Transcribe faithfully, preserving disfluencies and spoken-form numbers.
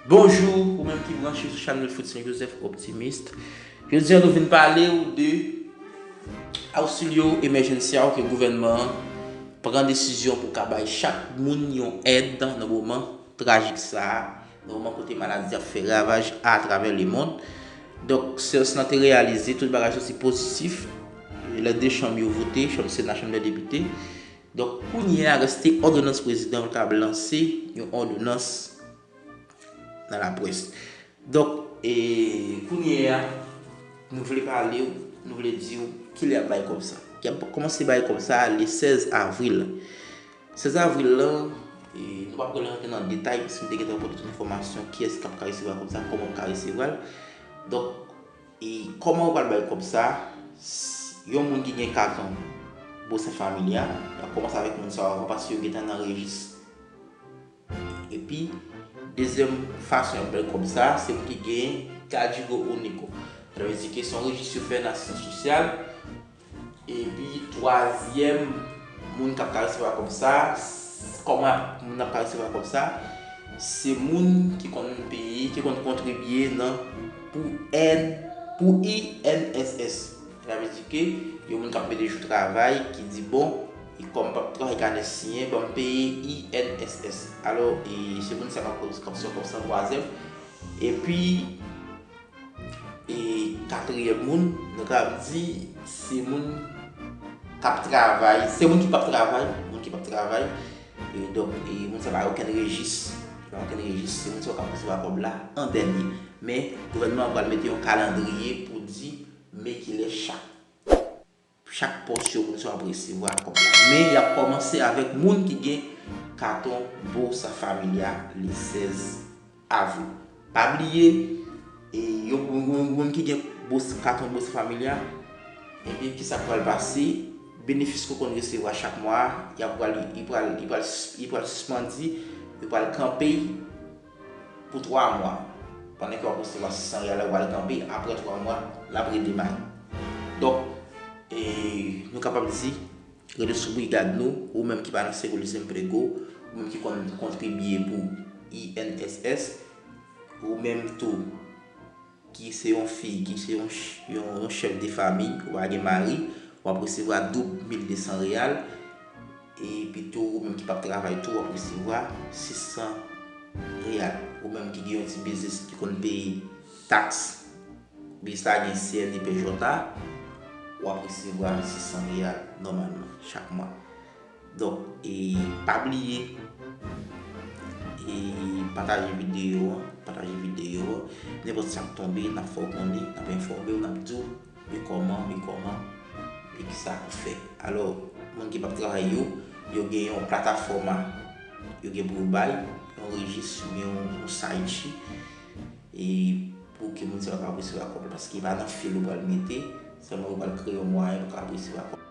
Bonjou, ou menm ki branche sou chanèl Fritz Joseph Optimist. Jodi a nou vin pale w de Auxílio Emergencial ke gouvènman an pran desizyon pou ka bay chak moun yon èd nan moman trajik sa a, nan moman kote maladi ap fè ravaj atravè lemonn. Donk, seyans lan te reyalize, tout bagay soti pozitif. Lè de chanm yo vote, chanm Sena, chanm dè depite. Donk, kounye a reste òdonans prezidan yo t ap lanse, yon òdonans nan laprès. Donk, e, kounye a, nou vle pale w, nou vle di w kilè y ap bay kòb sa. Y ap kòmanse bay kòb sa le sèz avril. Sèz avril lan, e, nou p ap pral rantre nan detay, paske m te gentan pote tout enfòmasyon, kiyès k ap ka resevwa kòb sa, kòman w ka resevwa l. Donk, e kòman yo pral bay kòb sa? S- yon moun ki gen katon Bolsa Família, y ap kòmanse avèk moun sa yo avan, paske yo gentan nan rejis. Epi, dezyèm fason y ap bay kòb sa, se moun ki gen Código Único. Sa vle di ke se yon rejis yo fè nan asistans sosyal. Epi, twazyèm moun k ap ka resevwa kòb sa, s- kòman moun ap ka resevwa kòb sa? Se moun ki konn peye, ki konn kontribye nan, pou N, pou I N S S. Sa vle di ke yon moun k ap mete jou travay, ki di, bon, e kòm m p ap travay, kanè siyen, ban m peye I N S S. Alò, e se moun sa k ap, k ap resevwa kòb sa, twazyèm. Epi, e katriyèm moun, nou ka di, se moun k ap travay, se moun ki p ap travay, moun ki p ap travay. E donk, e moun sa pa gen okenn rejis, pa gen okenn rejis, se moun sa yo k ap resevwa kòb la an dènye. Men, gouvènman an pral mete yon kalandriye pou di men kilè chak, chak pòs yo moun sa yo ap resevwa kòb la. Men, y ap kòmanse avèk moun ki gen katon Bolsa Família le sèz avril. Pa bliye, e, yon, yon, yon moun ki gen Bolsa, katon Bolsa Família, ebyen, kisa k pral pase? Benefis ke w konn resevwa chak mwa, y ap pral, li pral, li pral, li pral sispann, yo pral kanpe pou twa mwa. Pandan ke w ap resevwa sis san reyal la, w pral kanpe, apre twa mwa, l ap redemare. Donk, e, nou kapab di, rete sou brigad nou, ou menm ki pa nan Seguro Desemprego, ou menm ki konn kontribye pou I N S S, ou menm tou ki se yon fi, ki se yon ch- yon, yon chèf de fanmi, ou pa gen mari, w ap resevwa doub mil de san reyal, epi tou ou menm ki p ap travay tou, w ap resevwa sis san reyal. Ou menm ki gen yon ti biznis ki konn peye taks, biznis la gen C N I P J A, w ap resevwa sis san reyal nòmalman chak mwa. Donk, e pa bliye, e pataje videyo an, pataje videyo an. Nenpòt sa k tonbe, n ap fè w konnen, n ap enfòme w, n ap di w, men kòman, men kòman, men kisa pou fè. Alò, moun ki p ap travay yo, yo gen yon platafòma, yo gen pou yo bay, yon rejis, oubyen yon, yon site, e pou ke moun sa yo ka resevwa kòb la, paske e pa nan fil ou pral mete, sèlman ou pral kreye yon mwayen pou w ka resevwa kòb.